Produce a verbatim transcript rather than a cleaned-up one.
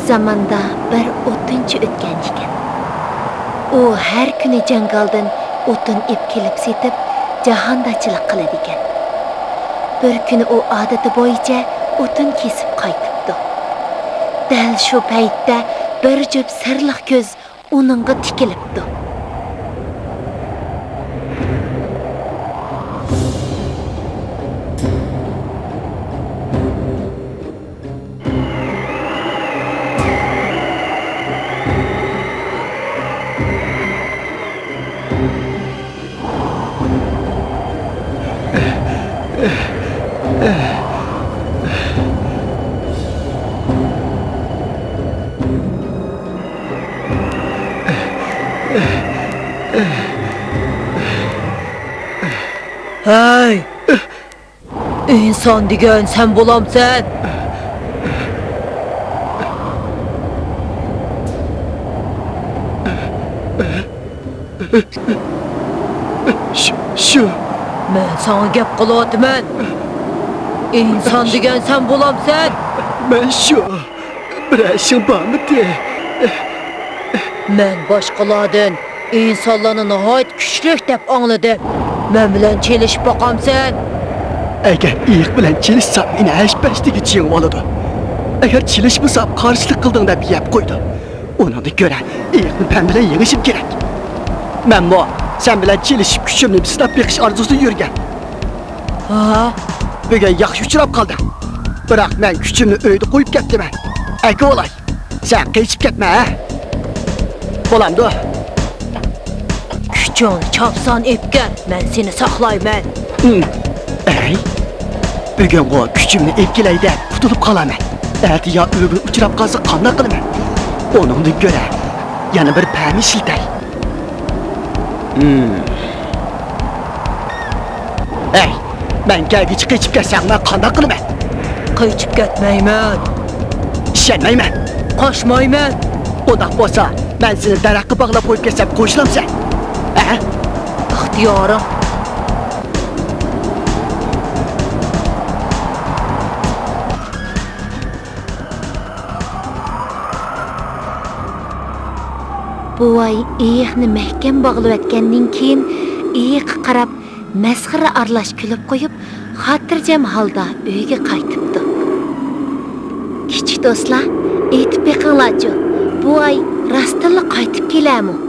زاماندا بىر ئوتۇنچى ئۆتكەن ئىكەن. ئۇ ھەر كۈنى جاڭگالدىن ئوتۇن ئېپ كېلىپ سېتىپ، جاھاندارچىلىق قىلىدىكەن. بىر كۈنى ئۇ ئادىتى بويىچە ئوتۇن كېسىپ قايتىپتۇ. دەل شۇ پەيتتە بىر جۈپ سېرىق كۆز ئۇنىڭغا تىكىلىپتۇ. ھەي! ئىنسان دېگەن سەن بولامسەن؟ شۇ، شۇ. مەن ساڭا گەپ قىلىۋاتىمەن. ئىنسان دېگەن سەن بولامسەن؟ مەن شۇ. بىرەر ئىشىڭ بارمىدى؟ مەن باشقىلاردىن ئىنسانلارنى ناھايىتى كۈچلۈك دەپ ئاڭلىدىم. مەن بىلەن چېلىشىپ باقامسەن؟ ئەگەر ئېيىق بىلەن چېلىشسام، مېنى ھەش-پەشتىگە يېڭىۋالىدۇ. ئەگەر چېلىشمىسام، قارشىلىق قىلدىڭ دەپ يەپ قويىدۇ. ئۇنىڭدىن كۆرە ئېيىقنى مەن بىلەن يېڭىشىم كېرەك. مەنمۇ سەن بىلەن چېلىشىپ، كۈچۈمنى سىناپ بېقىش ئارزۇسىدا يۈرگەن. ھا؟ بۈگۈن ياخشى ئۇچراپ قالدىڭ. بىراق مەن كۈچۈمنى ئۆيدە قويۇپ كەپتىمەن. ئەكىۋالاي. سەن قېچىپ كەتمە، ھە؟ بولامدۇ؟ كۈچۈڭنى چاپسان ئېلىپ كەل، مەن سېنى ساقلايمەن. ھىم. ئەي، بۈگۈنغۇ كۈچۈمنى ئېلىپ كېلەي دەپ قۇتۇلۇپ قالامەن. ئەتە يا ئۆلگىلى ئۇچراپ قالسا قانداق قىلىمەن؟ ئۇنىڭدىن كۆرە يەنە بىر پەم ئىشلىتەي. ھىم. ھەي، مەن كەلگۈچە قېچىپ كەتسەڭ، مەن قانداق قىلىمەن؟ قېچىپ كەتمەيمەن. ئىشەنمەيمەن. قاچمايمەن. ئۇنداق بولسا، مەن سېنى دەرەخكە باغلاپ قويۇپ كەتسەم، قوشۇلامسەن؟ ھە؟ ئىختىيارىڭ. بوۋاي ئېيىقنى مەھكەم باغلىۋەتكەندىن كېيىن، ئېيىققا قاراپ مەسخىرە ئارىلاش كۈلۈپ قويۇپ، خاتىرجەم ھالدا ئۆيىگە قايتىپتۇ. كىچىك دوستلار، ئېيتىپ بېقىڭلارچۇ، بوۋاي راستتىنلا قايتىپ كېلەرمۇ؟